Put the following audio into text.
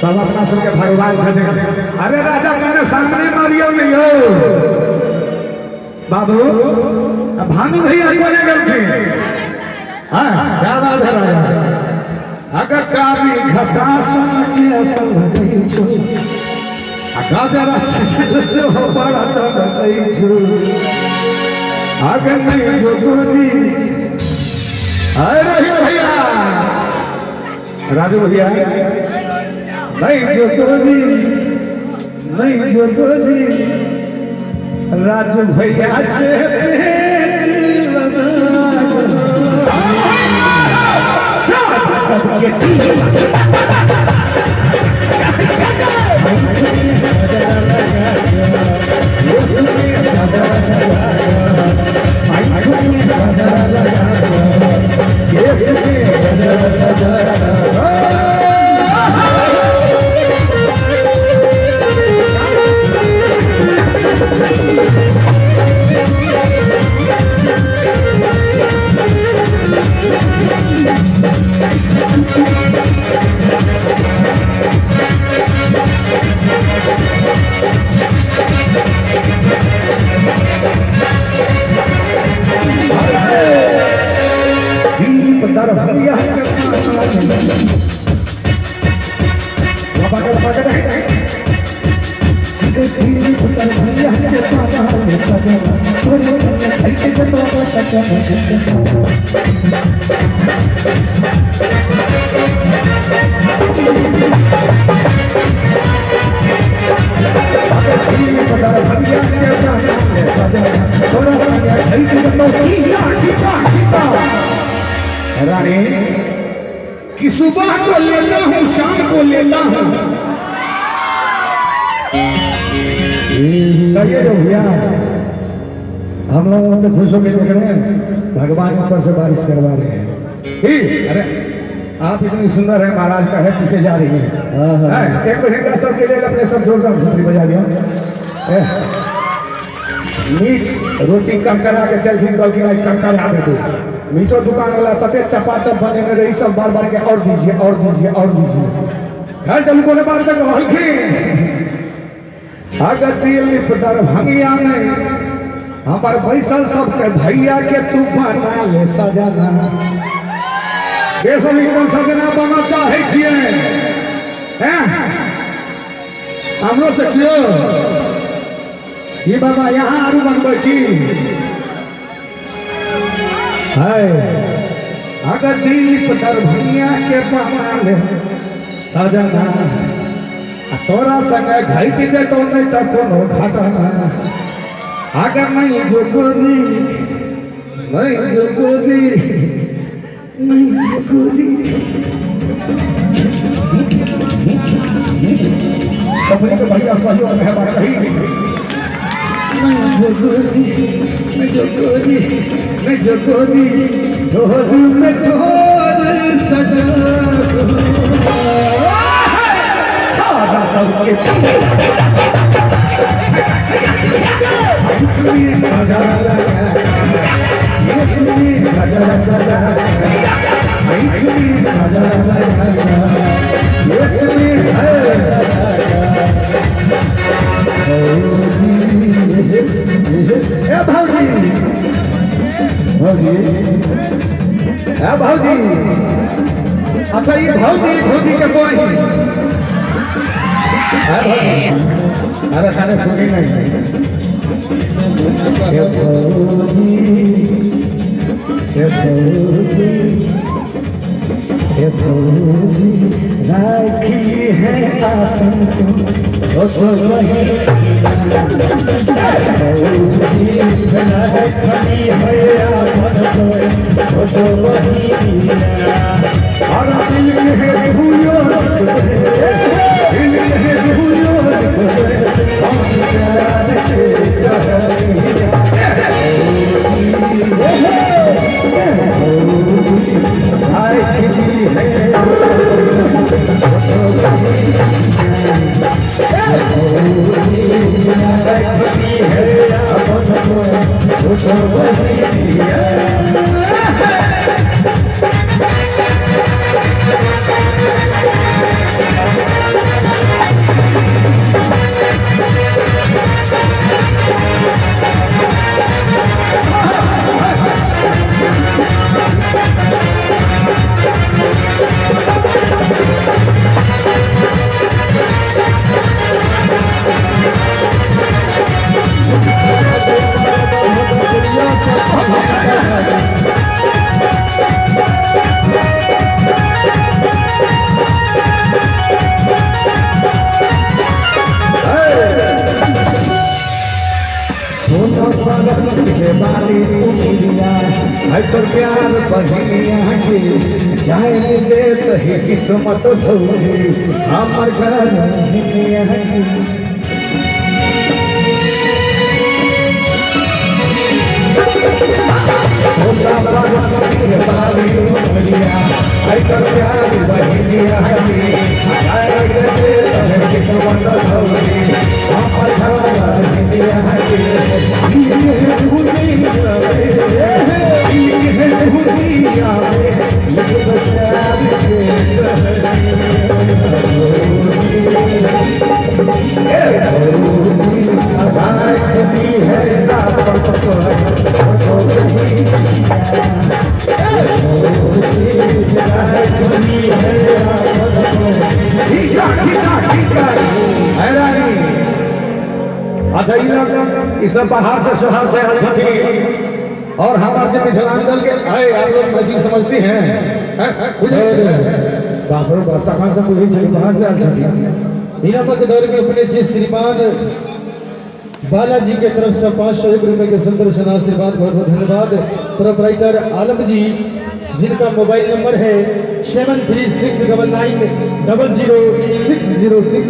सब अपना सबके भगवान छथिन। अरे राजा कने सामने मारियो नहीं हो बाबू, भानु भैया कोने गेलखिन? हां क्या बात है राजा। अगर कारी घटा के लगै छौ आ गजरा से हो बड़ा चढ़ै छौ। अगर नहीं जो गोरी अरे भैया राजू भैया नहीं जो गोरी नहीं जो गोरी राजू भैया से सबके Thank you. दरभंगिया के बाबा के बाबा के दिलीप दरभंगिया के बाबा के सजना तोरा संगे घट जेतो घटना। रानी कि सुबह को लेता हूँ शाम को लेता हूँ। कहिए जो भैया हम लोग तो खुश होकर देख रहे हैं, भगवान ऊपर से बारिश करवा रहे हैं। अरे आप इतनी सुंदर है महाराज का है पीछे जा रही है। एक महीना सब के लिए अपने सब जोरदार झोपड़ी बजा दिया। मीट रोटी करकरा के तेलखिन कहलखिन आई करकरा देते। मीटो दुकान वाला तते चपाचप बने में रही सब बार बार के और दीजिए और दीजिए और दीजिए। घर चलू कोने बार तक कहलखिन अगर दिलीप दरभंगिया ने हमार बैसल सबके भैया के तू बना ले सजना। के सब एकदम सजना बनना चाहे छियै हैं हमरो से क्यों ये बाबा यहाँ आरू बनबै की है। अगर दिलीप दरभंगिया के बना ले सजना तोरा संगे घट जेतौ नहीं तो कोनो घटना। अगर नहीं जो गोरी नहीं जो गोरी नहीं जो गोरी अपने के भैया सहयोग में है बात कही नहीं जो गोरी नहीं जो गोरी नहीं जो गोरी ढोल में ढोल सजा सबके भौजी भौजी भौजी। अच्छा ये भौजी भौजी के कोई अरे खाने सुनी नहीं। भौजी राखी है आपन तो प्यार बहिनिया के जाए जे तही किस्मत भौजी हमर घर बहिनिया के। प्यार बहिनिया के जाए जे तही किस्मत भौजी हमर घर बहिनिया के। है। अच्छा, ई लोग ई सब बाहर से शहर से आयल छथिन और हमार जे मिथिलांचल के है, आप लोग मैथिली समझती हैं, हैं? बुझै छियै? बाप रे बाप, तखन से बुझै छै बाहर से आयल छथिन। मीनामक दौर में अपने छी श्रीमान बालाजी के तरफ से 501 रुपए के सुंदर सन आशीर्वाद, बहुत बहुत धन्यवाद। प्रोपराइटर आलम जी, जिनका मोबाइल नंबर है 7369900606।